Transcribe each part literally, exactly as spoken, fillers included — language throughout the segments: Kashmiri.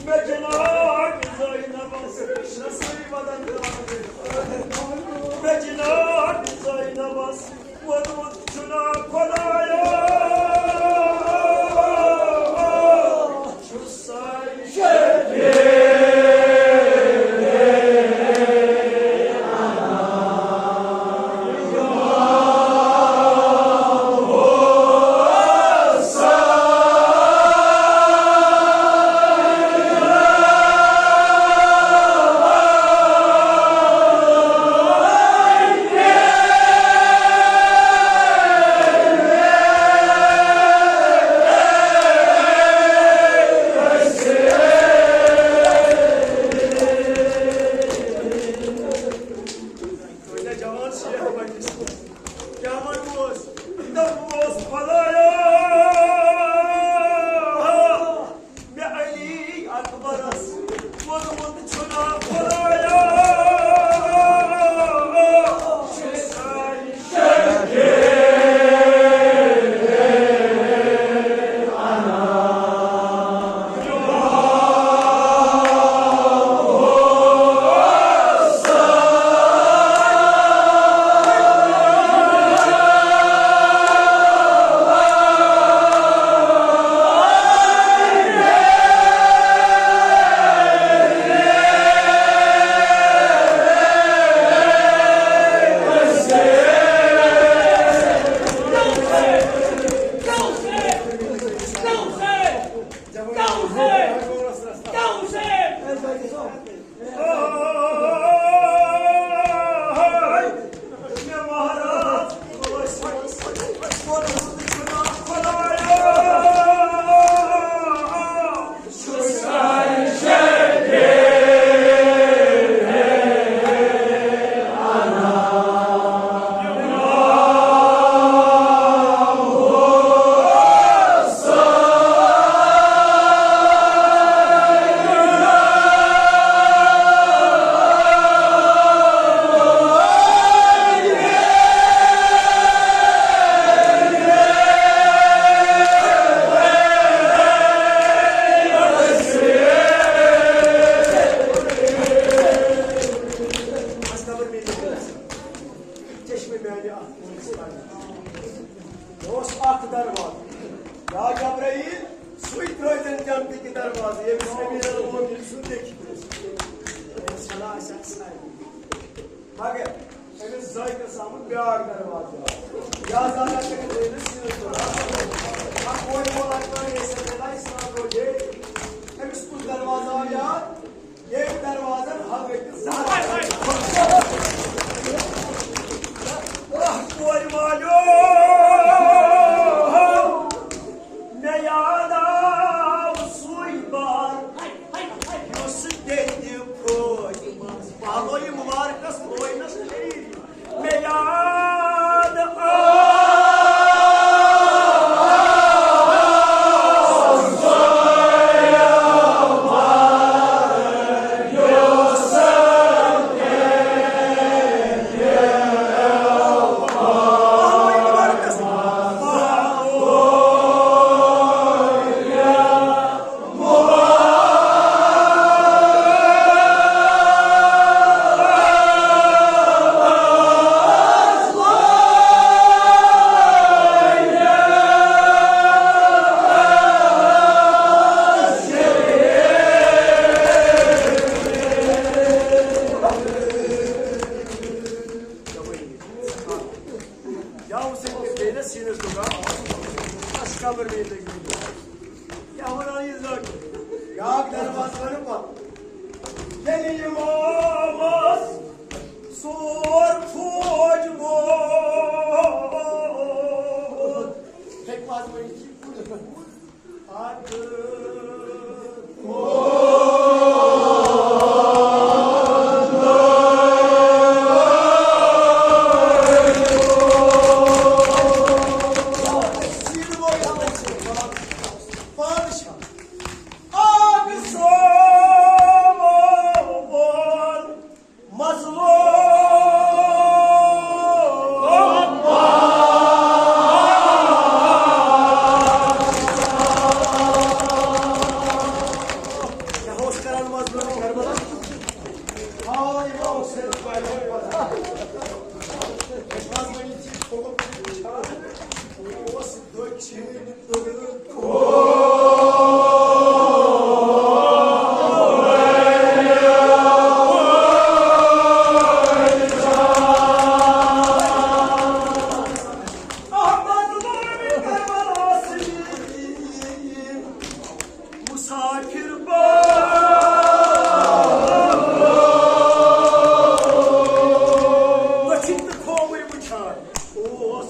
مےٚ جناب زینبس، مےٚ سٲری ودن ترٛاونہٕ۔ مےٚ جناب زینبس ووٚنمُت چھُنا خۄدایا، چھُ سانہِ شفیع۔ کۭتیٛاہ جوان شیخ بَنہِ۔ کیٛاہ وَنہوس؟ دَپہوس خۄدایا، مےٚ علی اکبرس ووٚنمُت چھُنا خۄدایا، چھُ سانہِ چشمہٕ میانہِ اَتھ کُن۔ اوس اکھ دروازٕ۔ یا جبرائیل، سُے ترٲوزٮ۪ن جنتٕکۍ دروازٕ، ییٚمِس امیر المومنین سُنٛد لیکھِتھ اوس۔ صلاح آسہِ اَتھ سارنٕے۔ مگر أمِس زٲوِس آمُت بیٛاکھ دروازٕ۔ یا زیادہ کٔرِتھ أمِس سیٖنَس پٮ۪ٹھ۔ اَکھ کورِ وول اَکھ کورِ ٲسۍ یَتھ اِسلام روزے۔ أمِس کُس دروازٕ آو یاد؟ ییٚمۍ دروازن حضرت زہرا۔ اَکھ کورِ والیو، مےٚ یاد آو سُے بار، یُس تیٚلہِ پھوج منٛز پالو یہِ مُبارکس تھوینس شریٖف۔ مےٚ یاد آو۔ یا حسین کے بیٚیہِ سیٖنَس دُکان، اَسہِ خبر بیٚیہِ تُہۍ کیٛاہ وَنان یہِ زَن؟ بیٛاکھ دروازٕ وَنہٕ پَتہٕ۔ ییٚلہِ اِمامَس ژور فوج ووت۔ ہیٚکہِ پَتہٕ ؤنِتھ۔ مسافر بچن تہٕ تھووُے وٕچھان اوس۔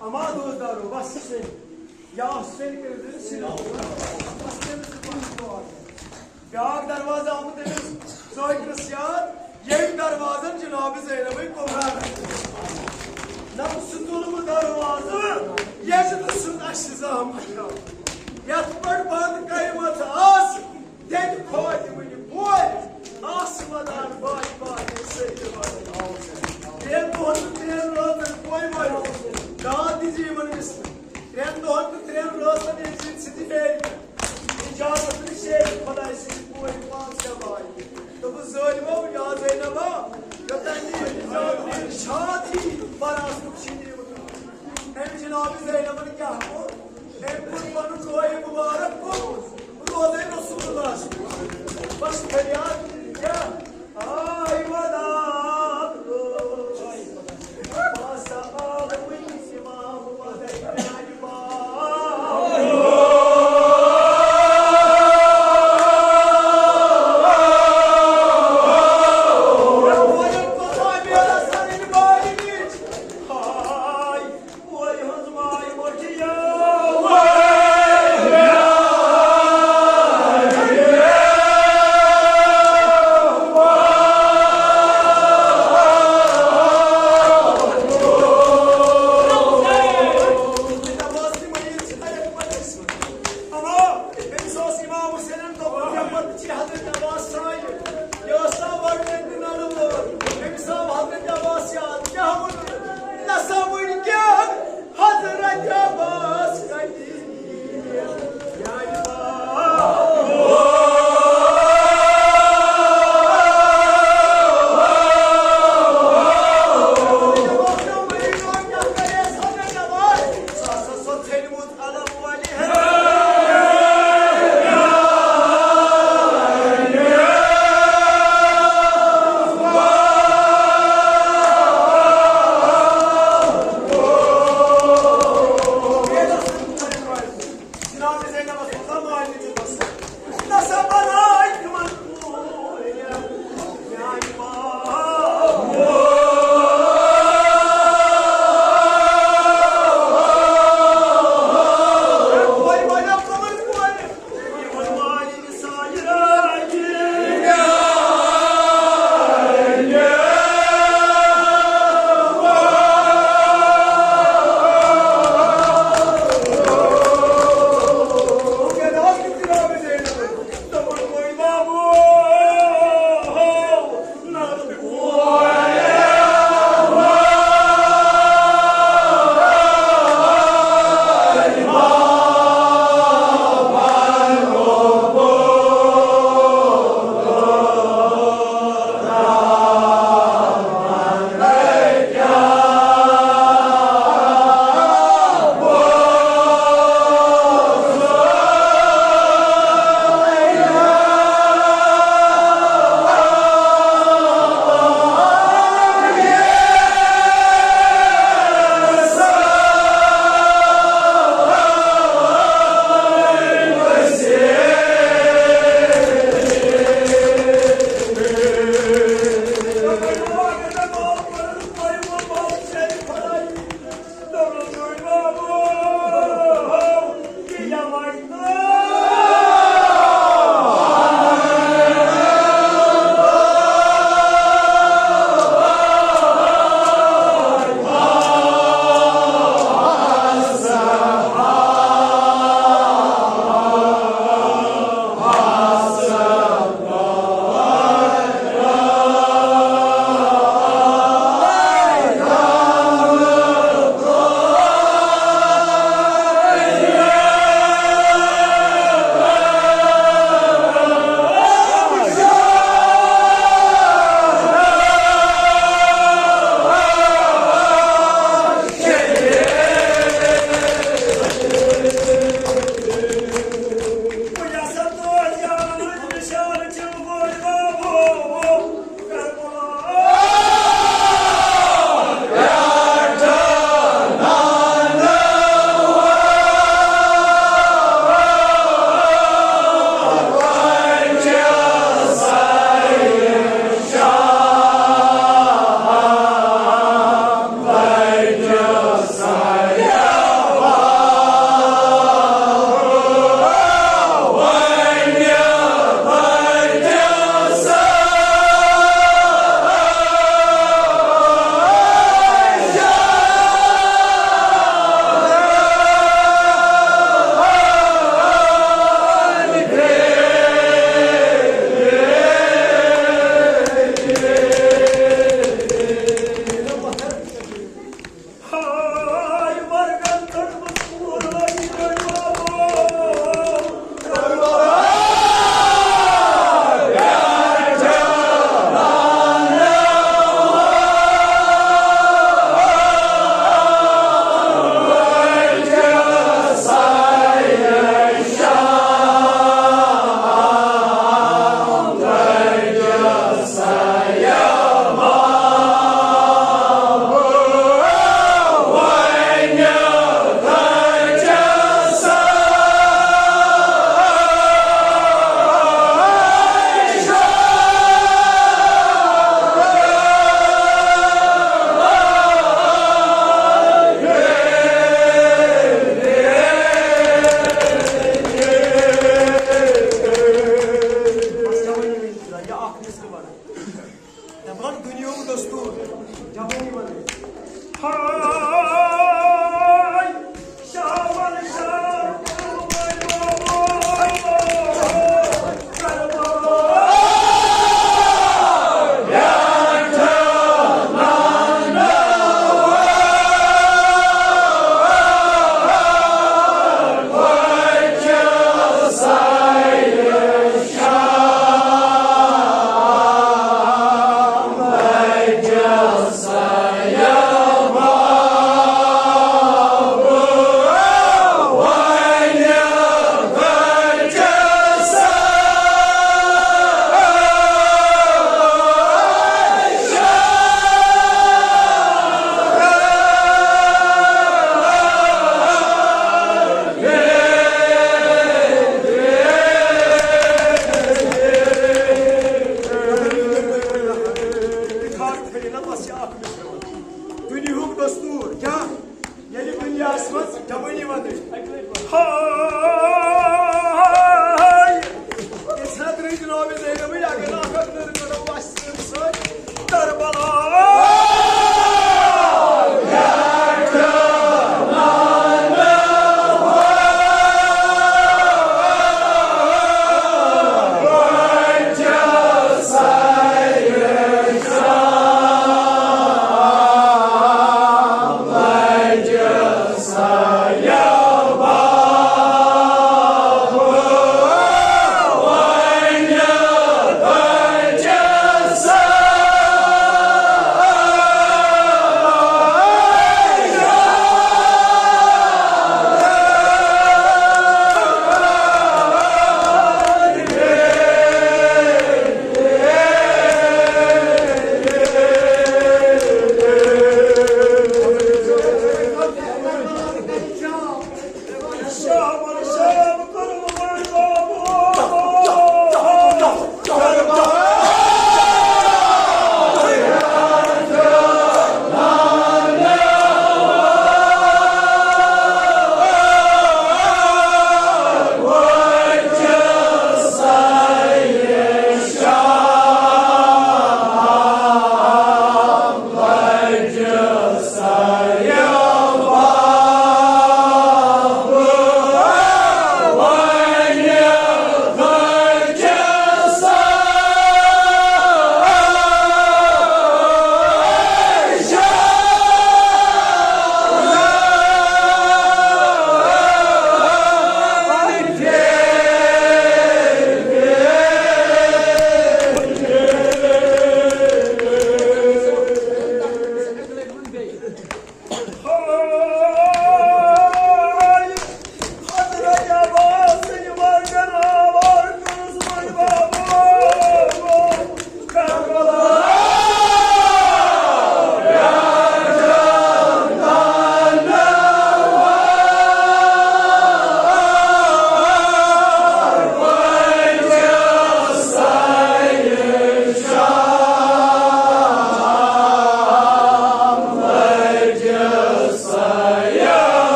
اما دوستدارو، بس سن۔ یا سن کٔرِو تُہۍ سن۔ بس کٔرِو تُہۍ پنُن دعا۔ بیٛاکھ دروازٕ آمُت أمِس ذٲکرَس یاد، ییٚمۍ دروازَن جناب زینبٕے کُبرا۔ نہ سُہ تُلمُت دروازٕ، ییٚلہِ نہٕ سُہ اَسہِ زانٛہہ مۄکلاو۔ یَتھ پٲٹھۍ بنٛد کٔرمٕژ آسہٕ، تیٚلہِ فاطمہٕ یہِ بوے آسہٕ ودان باتہِ باتہِ سۭتۍ۔ ترٛٮ۪ن دۄہن تہٕ ترٛٮ۪ن رٲژن بوے مٲلِس داد دِژ یِمن وِسنہٕ۔ ترٛٮ۪ن دۄہن تہٕ ترٛٮ۪ن رٲژن ییٚلہِ زِ سُہ تہِ میلہِ اجازت رٔسیدٕ خۄداے سٕنٛدِ بوے پانٛژھ شےٚ بایہِ۔ دوٚپُس، ظٲلمو یا زینبا، یوٚتام نہٕ اجازت ارشاد یی، بر آسنُک چھُے نہٕ یِوان۔ أمۍ جناب زینبن کیٛاہ کوٚر؟ أمۍ کوٚر پنُن لوے مُبارک کوٚر، بہٕ روزے رسول اللہ سُنٛد۔ بس فریاد کیٛاہ؟ آے وداد لوے۔ بس آو وٕنۍ امام ودٲے میانہِ باے۔ دُنیاہُک دستوٗر، جوٲنی وَنٕنۍ۔ ہاے، شاہ وَل شاہ، دُنیاہُک دستوٗر کیٛاہ؟ ییٚلہِ دُنیاہَس منٛز جوٲنی وَنٕچ۔ ہاے! ییٚلہِ چھَنہ درٕنۍ جناب زینبٕے، اگر نہٕ اکھ اکھ نٔر کَڑو اَسہِ سۭتۍ سۭتۍ۔ کربلا۔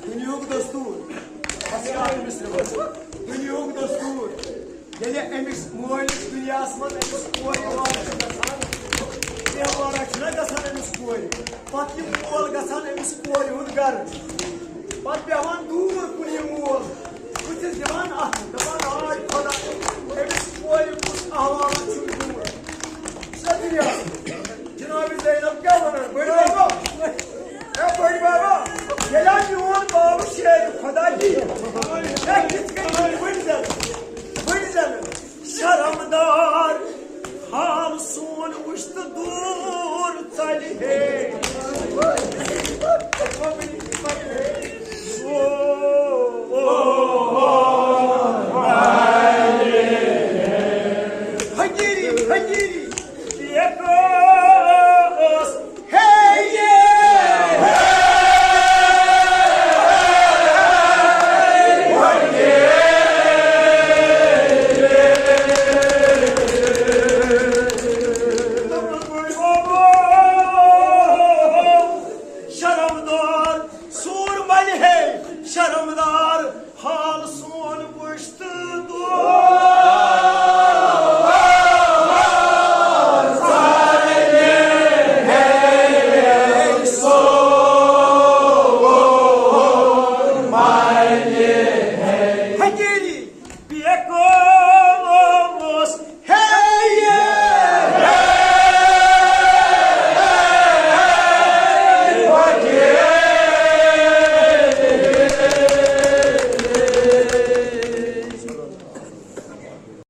دُنیاہُک دستوٗر، دُنیاہُک دستوٗر۔ ییٚلہِ أمِس مٲلِس دُنیاہَس منٛز أمِس کورِ وارٕ چھِ گژھان، بیٚہوارا چھِنہ گژھان أمِس کورِ، پَتہٕ یہِ مول گژھان أمِس کورِ ہُنٛد گَرٕ، پَتہٕ بیٚہوان دوٗر کُن یہِ مول، بٕتھِس دِوان اَتھٕ، دَپان، "آے خۄدا، أمِس کورِ کُس احوالہ چھُم گوٚمُت؟" سۄ دُنیا، جِنابِ زینب